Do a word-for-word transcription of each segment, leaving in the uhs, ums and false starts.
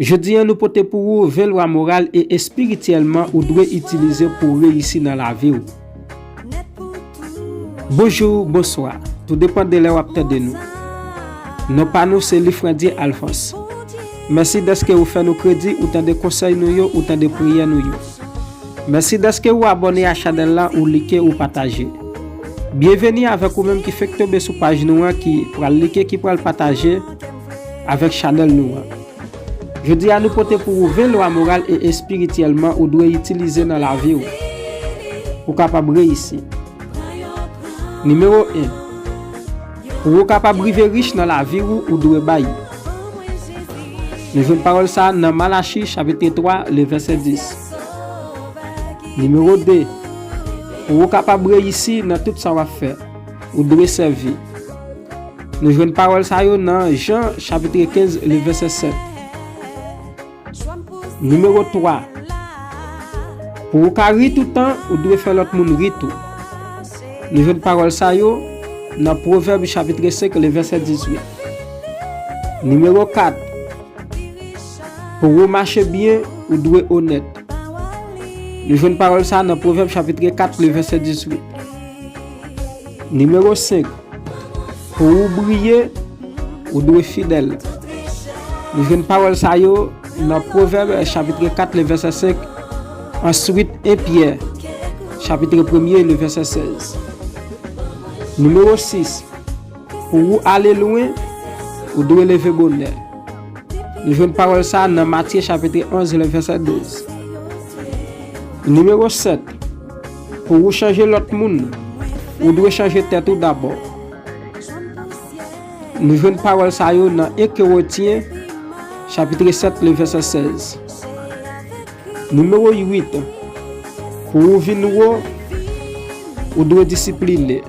Jodi a, nou pote pou ou ven lwa moral e espirityèlman ou dwe itilize pou w reyisi nan lavi w. Bonjou, bonswa. Tou depann de lè w ap tande nou. Non pa nou se Lifrandye Alphonse. Mèsi dèske ou fè nou kredi, ou tande konsèy nou yo, ou tande priyè nou yo. Mèsi dèske ou abòne a chanèl la, ou like, ou pataje. Byenveni avèk ou menm ki fèk tonbe sou paj nou an, ki pral like, ki pral pataje avèk chanèl nou an. Jodi a, nou pote pou ou ven lwa moral e espirityèlman ou dwe itilize nan lavi w pou w kapab reyisi. Nimewo en. Pou ou kapab rive rich nan lavi w, ou dwe bay. Nou jwenn pawòl sa a nan Malachi chapit twa, le vèsè dis. Nimewo de. Pou ou kapab reyisi nan tout sa w ap fè, ou dwe sèvi. Nou jwenn pawòl sa yo nan Jan chapit kenz, le vèsè sèt. Nimewo twa. Pou ou ka ri toutan, ou dwe fè lòt moun ri tou. Nou jwenn pawòl sa yo nan Pwovèb chapit senk, le vèsè dizuit. Nimewo kat. Pou ou mache byen, ou dwe onèt. Nou jwenn pawòl sa nan Pwovèb chapit kat, le vèsè dizuit. Nimewo senk. Pou ou briye, ou dwe fidèl. Nou jwenn pawòl sa yo nan Pwovèb chapit kat, le vèsè senk, answit en Pyè chapit premye, le vèsè sèz. Nimewo sis. Pou ou ale lwen, ou dwe leve bonè. Nou jwenn pawòl sa nan Matye chapit onz, le vèsè douz. Nimewo sèt. Pou ou chanje lòt moun, ou dwe chanje tèt ou dabò. Nou jwenn pawòl sa yo nan en Korentyen chapit sèt, le vèsè sèz. Nimewo uit. Pou ou vin wo, ou dwe disipline.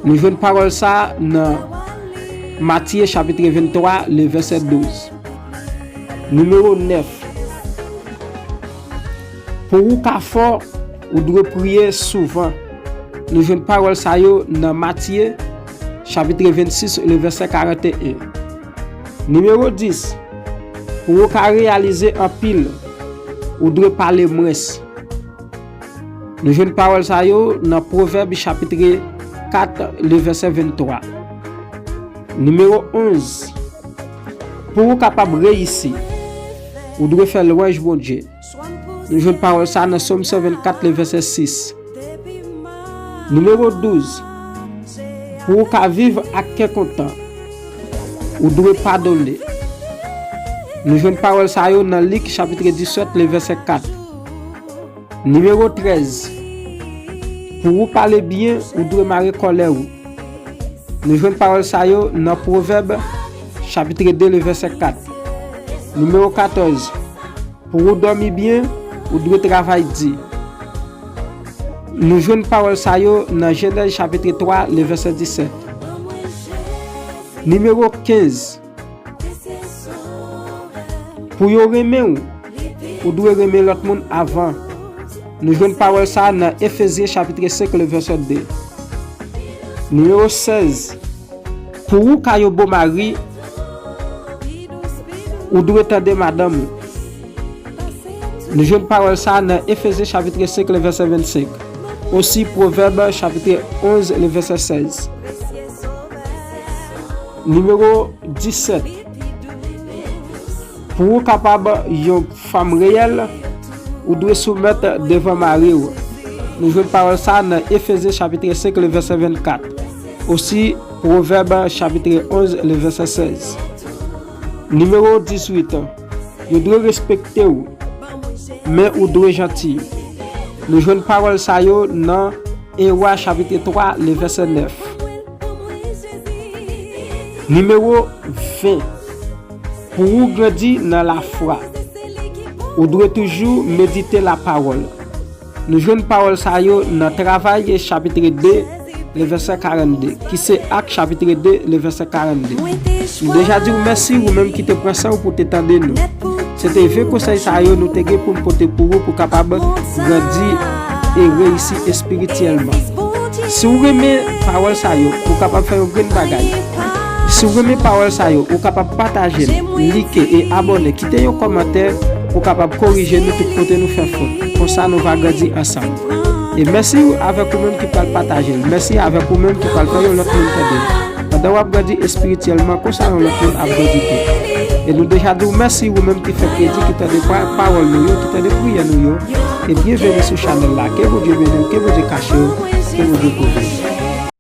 Nou jwenn pawòl sa nan Matye chapit venntwa, le vèsè douz. Nimewo nèf. Pou ou ka fò, ou dwe priye souvan. Nou jwenn pawòl sa yo nan Matye chapit vennsis, le vèsè karanteyen. Nimewo dis. Pou ou ka reyalize anpil, ou dwe pale mwens. Nou jwenn pawòl sa yo nan Pwovèb chapit kat, le vèsè venntwa. Nimewo onz. Pou ou kapab reyisi, ou dwe fè lwanj Bondye. Nou jwenn pawòl sa nan Sòm san vennkat, le vèsè sis. Nimewo douz. Pou ou ka viv ak kè kontan, ou dwe padone. Nou jwenn pawòl sa yo nan Lik chapit disèt, le vèsè kat. Nimewo trèz. Pou ou pale byen, ou dwe mare kòlè ou. Nou jwenn pawòl sa yo nan Pwovèb chapit de, le vèsè kat. Nimewo katòz. Pou ou dòmi byen, ou dwe travay di. Nou jwenn pawòl sa yo nan Jenèz chapit twa, le vèsè disèt. Nimewo kenz. Pou yo renmen w, ou dwe renmen lòt moun avan. Nou jwenn pawòl sa a nan Efezyen chapit senk, le vèsè de. Nimewo sèz. Pou ou ka yon bon mari, ou dwe tande madanm ou. Nou jwenn pawòl sa a nan Efezyen chapit senk, le vèsè vennsenk. Osi Pwovèb chapit onz, le vèsè sèz. Nimewo disèt. Pou ou kapab yon fanm reyèl, ou dwe soumèt devan mari w. Nou jwenn pawòl sa a nan Efezyen chapit senk, le vèsè vennkat. Osi Pwovèb chapit onz, le vèsè sèz. Nimewo dizuit. Yo dwe respekte w, men ou dwe janti. Nou jwenn pawòl sa yo nan En Wa chapit twa, le vèsè nèf. Nimewo ven. Pou ou grandi nan lafwa, ou dwe toujou medite lapawòl. Nou jwenn pawòl sa yo nan Travay chapit de, le vèsè karannde, ki se Ak chapit de, le vèsè karannde. M deja di w mèsi, ou menm ki te pran san w pou te tande nou. Se te ven konsèy sa yo nou te gen pou n pote pou ou pou kapab grandi e reyisi espirityèlman. Si w renmen pawòl sa yo, ou kapab fè yon grenn bagay. Si w renmen pawòl sa yo, ou kapab pataje l, like e abòne, kite yon kòmantè, ou kapab korije nou tout kote nou fè fot. Konsa nou va grandi ansanm. E mèsi avèk ou menm ki pral pataje l. Mèsi avèk ou menm ki pral fè yon lòt moun tande l. Pandan w ap grandi espirityèlman, konsa yon lòt moun ap grandi tou. E nou deja di w mèsi ou menm ki fè kredi, ki tande pa- pawòl nou yo, ki tande priyè nou yo. E byenveni sou chanèl la. Ke Bondye beni w, ke Bondye kache w, ke Bondye kouvri w.